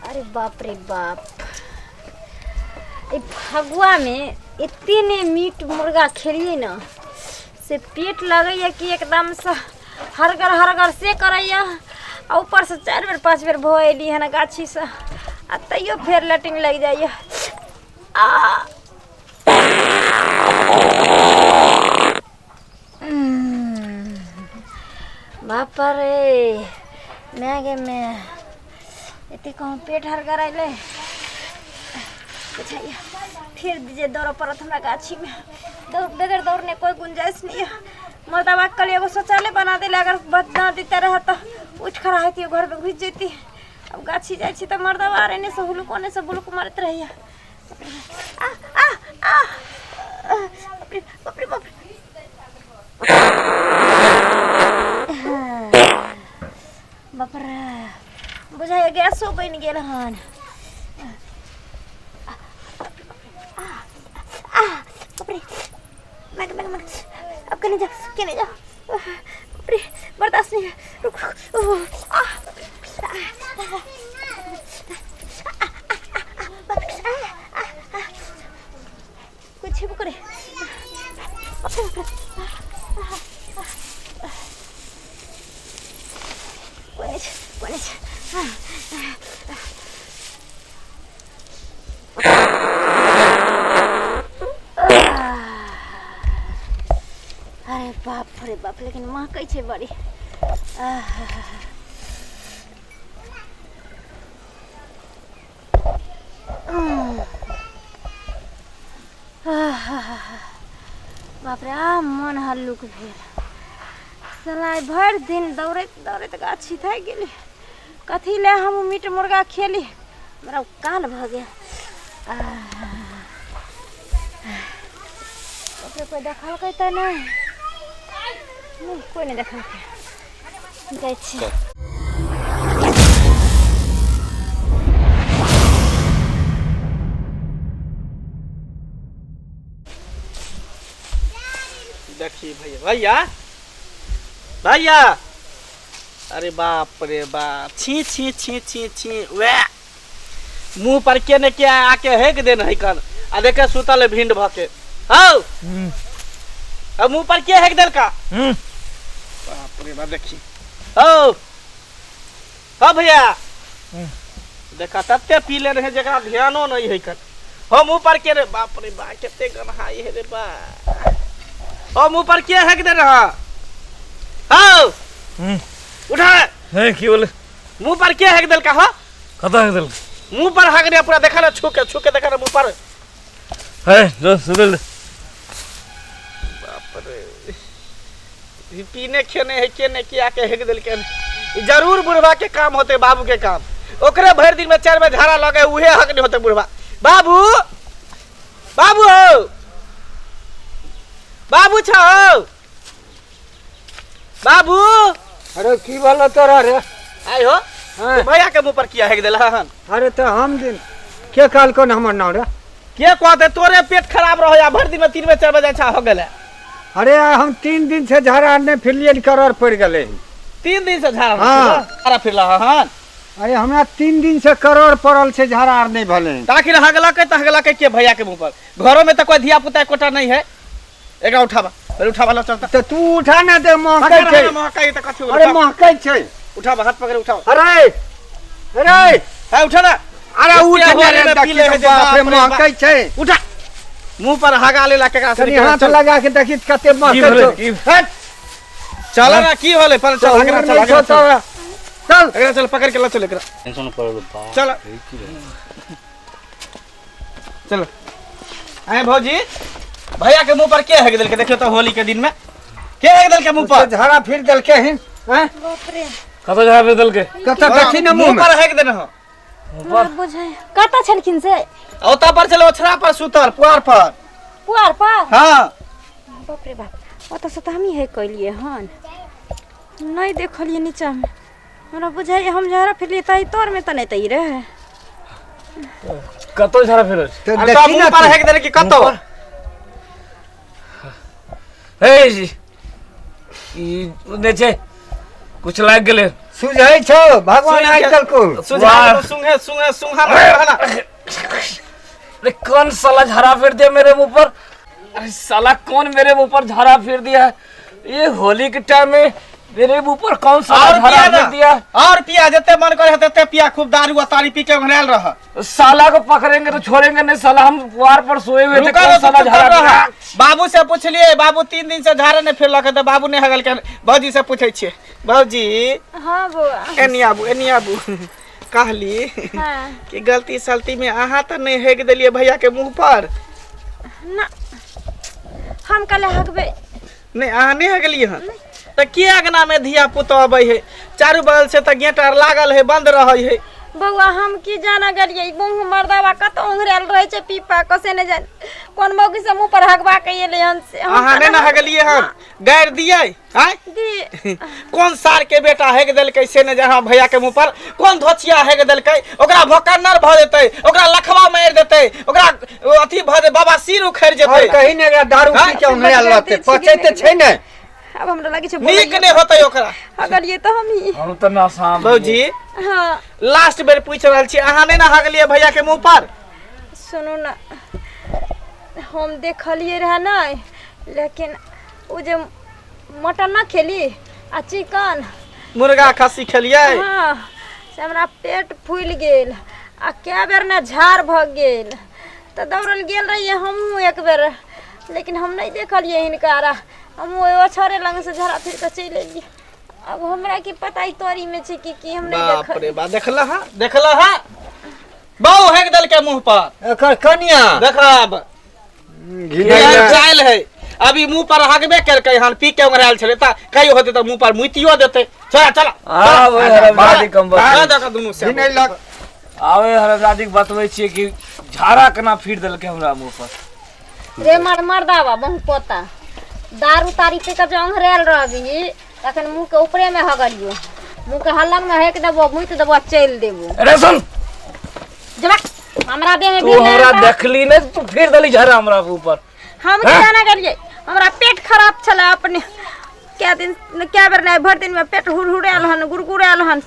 अरे बाप रे बाप, ई फगुआमे एते ने मीट मुर्गा खेलियै ने से पेट लगैए कि एकदमसँ हरगर हरगर से करैए। आ ऊपरसँ 4 बेर 5 बेर भऽ एली हन गाछीसँ, आ तैयो फेर लैट्रिन लागि जाइए। आ बाप रे, मैं गे मैं एते कहूँ पेट हरगर अयलै। बुझाइए फिर जे दौड़ पड़त हमरा गाछीमे, दौड़ बगैर दौड़ने कोई गुंजाइश नहीं है। मर्दाबा कल एगो शौचालय बना देले, अगर बना देते रह तो उठ खड़ा होती घर में घुस जेती। अब गाछी जाइ छी तऽ मर्दाबा आर एने से हुलुक ओने से बुलुक मारैत रहैया। आ आ आ, बाप रे बाप रे बाप रे, बाप रे, बुझाइए गैसो बनि गेल हन। बाप रे, मैग मैग मैग, अब केने जा केने जा, बाप रे बर्दाश्त नहीं है, रुक रुक, आ कोई छेबो करे। बाप रे बाप रे, कोई नहीं छै, कोई नहीं छै। अरे बाप रे बाप, लेकिन महकै छै बड़ी। बाप रे, आ मन हल्लुक भेल। साला भरि दिन दौड़ैत दौड़ैत गाछी थाकि गेली। कथी ले हम मीट मुर्गा खेली, हमरा काल भऽ गेल। बाप रे, कोइ देखलकै तऽ नहि? नहि, कोइ नहि देखलकै। जाइ छी। देखी भैया, भैया भैया, अरे बाप रे बाप, छी छी छी छी छी, वह मुंह पर के ने के आके हेक देन है कन, आ देखे सुतल है भिंड भके। हौ, अब मुंह पर के हेक देल का? बाप रे बाप, देखी हौ हौ भैया, देखा तते पी ले रहे जकरा ध्यानो नहीं है कन। हो मुंह पर के रे, बाप रे बा कते गन्हाई है रे बा। हो मुंह पर के हेक दे रहा? हौ उठा। हे की बोले? मुंह पर के हेक देल का? हो कतऽ हेक देल? मुंह पर हक रे, पूरा देखा ना, छू के छू के देखा ना मुंह पर। हे जो सुधल। बाप रे, ई पीने खेने है के ने के आके हेक देल के। ई जरूर बुढ़वा के काम होते, बाबू के काम। ओकरे भरि दिन में 4 बेर झाड़ा लगे, उहे हक नहीं होते बुढ़वा। बाबू बाबू हो, बाबू छो बाबू। अरे की बोलो तोरा रे? आइ हो। हाँ। तो भैया के मुंह पर किया हेक देला हन? अरे तो हम दिन के काल कोन हमर नाम रे? के कहते तोरे पेट खराब रहो या भरि दिन में 3 बेर 4 बजे अच्छा हो गेले। अरे हम 3 दिन से झाड़ा नहीं फिरलिए, करोड़ पड़ गेले। 3 दिन से झाड़ा? हाँ। झाड़ा फिरला हन? अरे हमरा 3 दिन से करोड़ पड़ल छै, झाड़ा आर नहीं भले। ताकि हगलकै तऽ हगलकै के भैया के मुंह पर? घरों में तो कोई धिया पुता एकोटा नहीं है। एकरा उठाबा, पहिले उठाबा लो चलता। तो तू उठा ना दे, महकै छै। महकै तऽ कथी? अरे महकै छै। उठाबा, हाथ पकड़ उठाबा। अरे अरे है उठा ना। अरे उठ ना रे, पी ले देखी बाप रे महकै छै। उठा, मुंह पर हगा लेला केकरा से? कनी हाथ लगा के देखी कते महकै भेलै? छौ। हट। चल ना, की होले पर? चल एकरा, चल छौ एकरा, चल तोरा। चल एकरा, चल पकड़ के ला चल एकरा। टेंशन पड़ल बाप। चल। ई की भेलै? चलो आए भौजी, भैया के मुंह पर के हेक देलकै? देखियो तो होली के दिन में के हेक देलकै मुंह पर? झाड़ा फिर देलकै हन हैं? बाप रे, कतऽ झाड़ा फिर देलकै? कतऽ देखी ना मुंह मुंह में पर हेक देने हो। हमरा बुझाइ कतऽ छलखिन से? ओतऽ पर छलै, ओछरा पर सुतल, पुआर पर। पुआर पर? हाँ। बाप रे बाप, ओतऽ से तऽ हमही हे कैलियै हन, नहि देखलियै नीचाँमे। हमरा बुझाइ हम झाड़ा फिरलियै ताहि तरमे तऽ नहि तऽ ई रहै। कतऽ झाड़ा फिरल छै? तऽ अरे देखी मुंह ना पर तू। हेक देने कि कतौ? हे जी, ई नहि छै, कुछ लागि गेलै। सुझै छौ भगवान सुझै आइ देलकौ। सुझा वाह। सुंघे सुंघे सुंघा ना। अरे कौन साला झाड़ा फेर दिया मेरे मुंह पर? अरे साला कौन मेरे मुंह पर झाड़ा फेर दिया है? ये होली के टाइम में मेरे मुंह पर कौन साला और झाड़ा पिया फेर ना दिया? और पिया, जते मन करे तते पिया, खूब दारू आ तारी पी के घुनायल रह। साला को पकड़ेंगे तो छोड़ेंगे नहीं साला। हम द्वार पर सोए हुए थे, रुका कौन तो साला चुप झाड़ा रह। फेरा? बाबू से पूछलिए, बाबू 3 दिन से झाड़े नहीं फिरलक, तऽ बाबू नहि हगल। भौजी से पूछै छियै। भौजी। हाँ बौआ। एनी आबू, एनी आबू। कहली कि गलती सलती में अहाँ तऽ नहि हेग देलियै भैया के मुंह पर? ना, हम कल हकबे। नहि, अहाँ नहि हगलियै हन तऽ के अगना में धिया पुता अबै है? चारू बगल से तऽ गेट आर लागल है, बंद रहै है। बौआ, हम की जाना गेलियै, मुँह मर्दाबा कतौ उंघरायल रहै छै पीपा कसे, नहि जान कोन मौगी से मुँह पर हगबा के एलै हन से हम। अहाँ नहि ने हगलियै हन? गारि दियै आँय? दी। कोन सार के बेटा हेग देलकै से ने जहाँ भैया के मुंह पर कोन धोचिया हेग देलकै। ओकरा भोकन्नर भऽ जेतै, ओकरा लखवा मारि देतै, ओकरा अथी भऽ जेतै, बाबा सिर उखड़ि और जेतै। कहीं ने एकरा दारू पी के उंघरायल रहतै, पचै तऽ छै ने। आब हमरा लागै छै नीक नहि होतै ओकरा। हगलियै तऽ हम ही। हम तऽ नशा में। भौजी। हाँ। लास्ट बेर पूछि रहल छी, अहाँ नहि ने हगलियै भैया के मुंह पर? सुनू ने, हम देखलियै रहए नहि, लेकिन ओ जे मटन ना खेली आ चिकन मुर्गा खस्सी खेलियै? हाँ, से हमरा पेट फूलि गेल आ कए बेर ने झाड़ भऽ गेल, तऽ दौड़ल गेल रहियै हमहूँ एक बेर, लेकिन हम नहि देखलियै हिनका। हम ओहि ओछारे लग से झाड़ा फिर कऽ चलि एलियै। आब हमरा की पता ई तोरीमे छै कि की, हम नहि बाप रे देखलियै। बा, देखल हा, देखल हा, बहु हेग देलकै मुंह पर। एकर कनिया। देखब। घिनैला। चाइल है, अभी मुंह पर हगबे केलकै हन, पी के उंघरायल छलै, तऽ कहियो होतै तऽ मुंह पर मुतियो देतै। चल चल। आबै हरामजादी कम बस। देख दुनू से। घिनैलक। आबै हरामजादी के बतबै छियै कि झाड़ा केना फिर देलकै हमरा मुंह पर। रे मर मर्दाबा बहु पोता, दारू तारी पी कऽ जे ओंघरायल रहबही तखन मुँह के ऊपरे में हगलियो, मुँह के हल्लंग में हेक देबो, मुति देबो, चलि देबो। अरे सुन। जबा हमरा देह में तू भीड़ नहि हमरा रहता। देखली नहि, तू फिर देली झाड़ा हमरा मुंह पर। हम की जाना गेलियै, हमरा पेट खराब छलै अपने कए दिन, कए बेर नहि, भरि दिन में पेट हुरहुरायल हन, गुरगुरायल हन।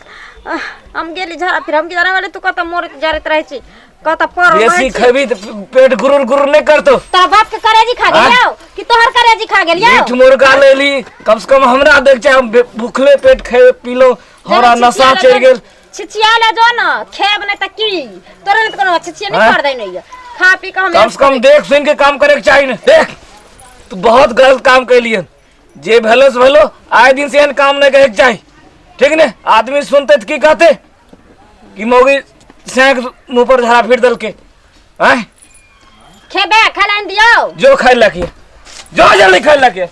हम गेली झाड़ा फिर, हम की जाना गेलियै तू कतऽ मरैत जरैत रहै छी, कतऽ पड़ल रहै बेसी छी। खेबी तऽ पेट गुरुर गुरुर नहि करतौ? तोरा बाप के करेजी खा गेलियौ कि तोहर करेजी खा गेलियौ? मीट मुर्गा ले ली, कम से कम हमरा देख चाहे हम भूखले पेट खे पीलो, हमरा नशा चढ़ि गेल। छिछिया ले जो न, खेब नहि तऽ की तोरे नहि तऽ कोनो छिछिया नहि आँय? कर दै नहि, खा पी कऽ हम कम से कम देख सुन के काम करे के चाही ने। देख, तू बहुत गलत काम कैलियन। जे भेलो से भेलो, आए दिन से एहन काम नहीं करे के चाही, ठीक ने? आदमी सुनते तऽ की कहते कि मौगी सैंक मुंह पर झाड़ा फिर देलके। आँय? खेबे, खाय लए आनि दियौ? जो खाय लके, जो जल्दी खाय लके।